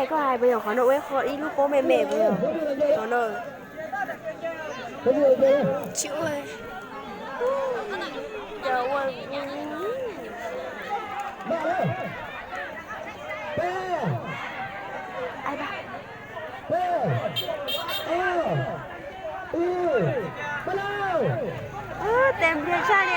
Koj hais puas yog qhov no ua ib lub pob me me puas yog qhov no? Tsis ua. Tes npliag tshaj li.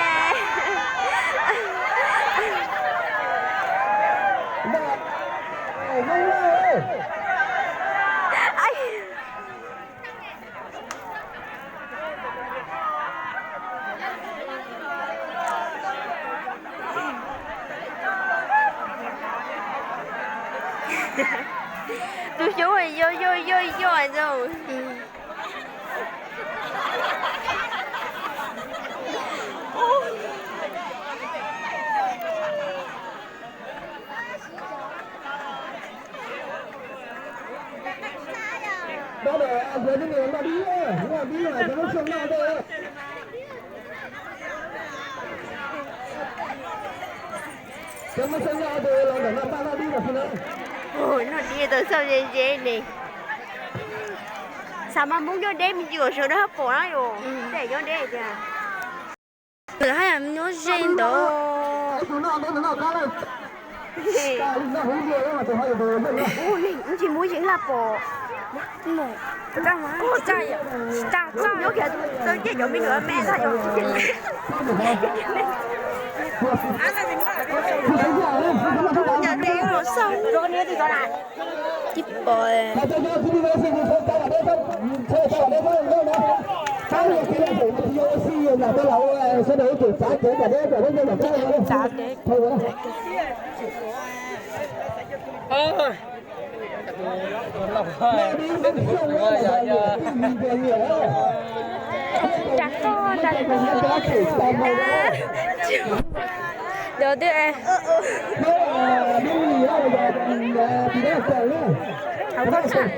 Tus xyoob yoj yoj yoj yoj ntag. Noj dib tau txoj ze ze ne. Xav mas Hmoob nyob deb me ntsis kom sawv daws pom na yom. Tej nyob deb tiag. Nws haj yam nyob ze ntawd. Tsis muaj yeej laj pom. Nyob kiag txoj ceg cov me nyuam me tag yom. Cov tes los xauj. Tib pom. Txav deb. Ras koj ntag. Cov twb hauv koj tshaj.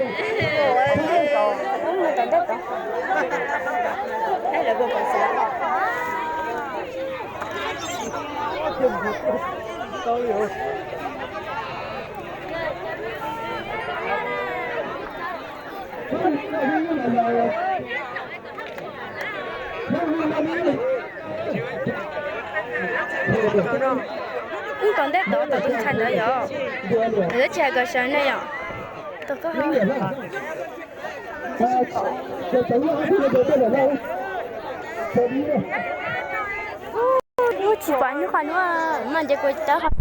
Wb tom ntej tod, tom tus ntxhais ntawd yom. Lawv tsis hais kom sawv ne yom. Tom koj ha. Ub, tsis pom nyuag qhov nuav mas nce kuv cawv qhov.